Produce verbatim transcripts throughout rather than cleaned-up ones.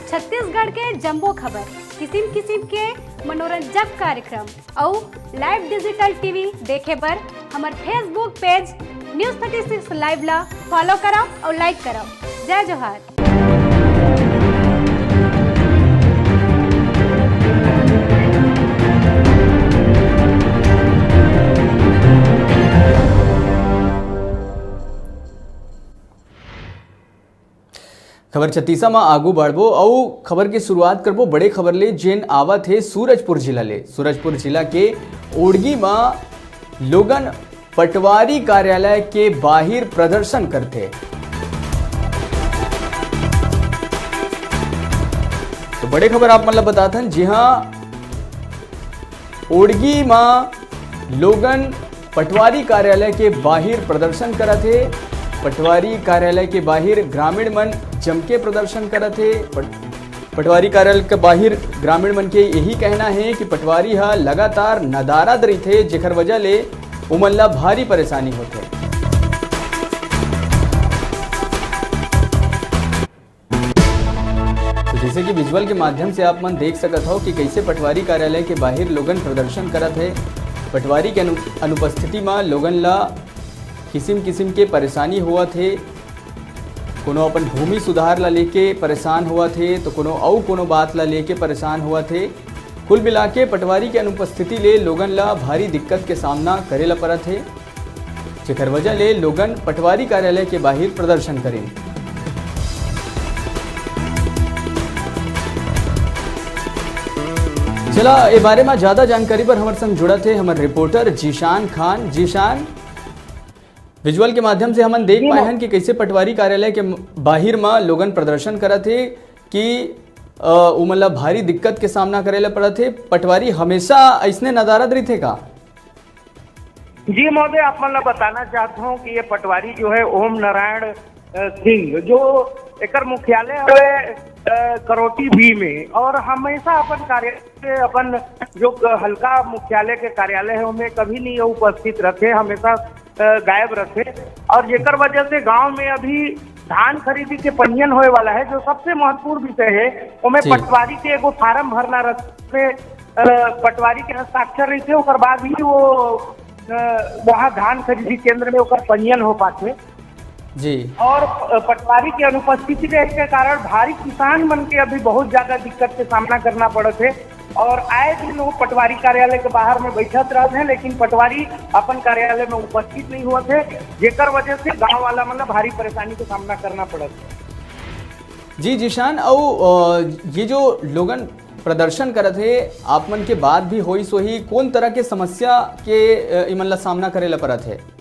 छत्तीसगढ़ के जम्मो खबर, किसिम किसिम के मनोरंजक कार्यक्रम अउ लाइव डिजिटल टीवी देखे बर हमर Facebook पेज न्यूज़ थर्टी सिक्स लाइव ला फॉलो करव अउ लाइक करव। जय जोहार। खबर छत्तीसा म आगू बढ़बो अउ खबर के शुरुआत करबो बड़े खबर ले, जेन आवत हे सूरजपुर जिला ले। सूरजपुर जिला के ओड़गी म लोगन पटवारी कार्यालय के बाहिर प्रदर्शन करथे। तो बड़े खबर आप मन ल बताथन, जी हाँ, ओड़गी म लोगन पटवारी कार्यालय के बाहिर प्रदर्शन करत हे। पटवारी कार्यालय के बाहिर ग्रामीण मन जम के प्रदर्शन करत हे। पट-, पटवारी कार्यालय के बाहिर ग्रामीण मन के यही कहना हे कि पटवारी ह लगातार नदारद रहिथे, जेकर वजह ले उमन ला भारी परेशानी होथे। तो जैसे कि विजुअल के माध्यम से आप मन देख सकत हो कि कैसे पटवारी कार्यालय के बाहिर लोगन प्रदर्शन करत हे। पटवारी के अनु-, अनुपस्थिति म लोगन ला किसिम किसिम के परेशानी होवत हे। कोनो अपन भूमि सुधार ला लेके परेशान होवत हे, तो कोनो अउ कोनो बात ला लेके परेशान होवत हे। कुल मिला के पटवारी के अनुपस्थिति ले लोगन ला भारी दिक्कत के सामना करे ला परत हे, जेकर वजह ले लोगन पटवारी कार्यालय के बाहिर प्रदर्शन करिन। चला, ए बारे म ज्यादा जानकारी बर हमर संग जुड़त हे हमर रिपोर्टर जीशान खान। जीशान, विजुअल के माध्यम से हमन देख जी, पाए हन कि कैसे पटवारी कार्यालय के म-, बाहिर म लोगन प्रदर्शन करत हे कि, अ, उमन ला भारी दिक्कत के सामना करे ला पड़त हे। पटवारी हमेशा अइसने नदारद रहिथे का? जी महोदय, आप मन ला बताना चाहत हूँ कि ये पटवारी जो है ओम नारायण, अ, सिंह, जो एकर मुख्यालय हवे, अ, करोटी बी में, और हमेशा अपन कार्य से अपन जो क-, हल्का मुख्यालय के कार्यालय है, ओमे कभी नहीं उपस्थित रहते, हमेशा, अ, गायब रहते। और जेकर वजह से गांव में अभी धान खरीदी के पंजीयन होए वाला है, जो सबसे महत्वपूर्ण विषय है, ओमे जी। पटवारी के एगो फार्म भरना रहते, अ, पटवारी के हस्ताक्षर रहते, ओकर बाद ही वो, अ, वहाँ धान खरीदी केंद्र में ओकर पंजीयन हो पाते। जी। और, अ, पटवारी के अनुपस्थिति रहे के कारण भारी किसान मन के अभी बहुत ज्यादा दिक्कत के सामना करना पड़त है। और आए दिन वो पटवारी कार्यालय के बाहर में बैठत रहत हैं, लेकिन पटवारी अपन कार्यालय में उपस्थित नहीं होत है, जेकर वजह से गांव वाला मन ला भारी परेशानी के सामना करना पड़त है। जी जीशान, अउ, अ, ये जो लोगन प्रदर्शन करत हे, आप मन के बात भी होइस होही, कोन तरह के समस्या के, अ, इमन ला सामना करे ला परत हे?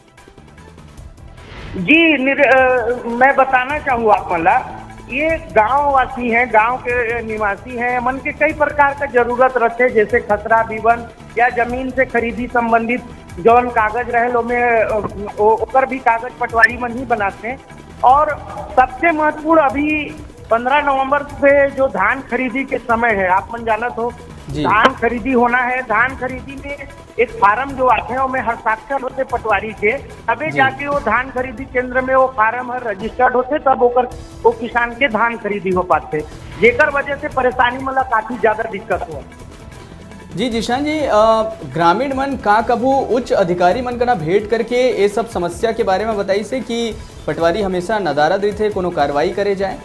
जी, निर-, अ, मैं बताना चाहूँ आप मन ला, ये गाँव वासी हैं, गाँव के निवासी हैं, मन के कई प्रकार का जरूरत रहते, जैसे खसरा बीवन या जमीन से खरीदी संबंधित जौन कागज रहल, ओमे, अ, ओ-, ओकर भी कागज पटवारी मन ही बनाते हैं। और सबसे महत्वपूर्ण, अभी पंद्रह नवंबर से जो धान खरीदी के समय है, आप मन जानत हो, जी। धान खरीदी होना है। धान खरीदी में एक फार्म जो आथे, ओमे हस्ताक्षर होते पटवारी के, तबे जी। जाके वो धान खरीदी केंद्र में वो फार्म हर रजिस्टर्ड होते, तब ओकर, वो किसान के धान खरीदी हो पाते, जेकर वजह से परेशानी मन ला काफी ज्यादा दिक्कत हुआ। जी जीशान जी, अ, ग्रामीण मन का कभू उच्च अधिकारी मन करा भेंट करके ये सब समस्या के बारे में बताइस हे कि पटवारी हमेशा नदारद रहिथे, कोनो कार्रवाई करे जाए?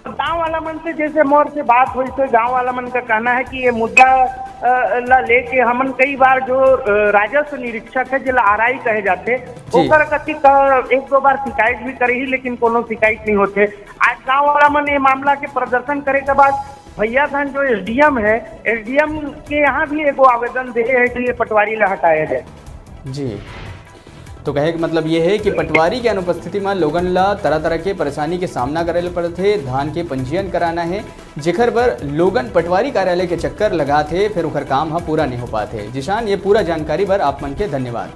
गांव वाला मन से जैसे मोर से बात हुई, तो गांव वाला मन का कहना है कि ये मुद्दा, अ, ला लेके हमन कई बार जो, अ, राजस्व निरीक्षक है, जेला आरआई कहे जाते, जी। ओकर कति क-, एक दो बार शिकायत भी करे ही, लेकिन कोनो शिकायत नहीं होते। आज गांव वाला मन ये मामला के प्रदर्शन करे के बाद भैया धान जो एसडीएम है, एसडीएम के यहाँ भी एगो आवेदन दे है कि ये पटवारी ला हटाया जाए। जी, तो कहे के मतलब ये है कि पटवारी के अनुपस्थिति में लोगन ला तरह-तरह के परेशानी के सामना करे ल पड़त हे। धान के पंजीयन कराना है, जेकर बर लोगन पटवारी कार्यालय के चक्कर लगात हे, फिर ओकर काम ह पूरा नहीं हो पात हे। जीशान, ये पूरा जानकारी बर आप मन के धन्यवाद।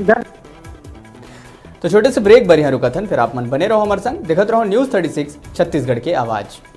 धन- तो छोटे से ब्रेक बर यहाँ रुकत हन, फिर आप मन बने रहो हमारे संग, देखत रहो न्यूज़ थर्टी सिक्स छत्तीसगढ़ के आवाज़।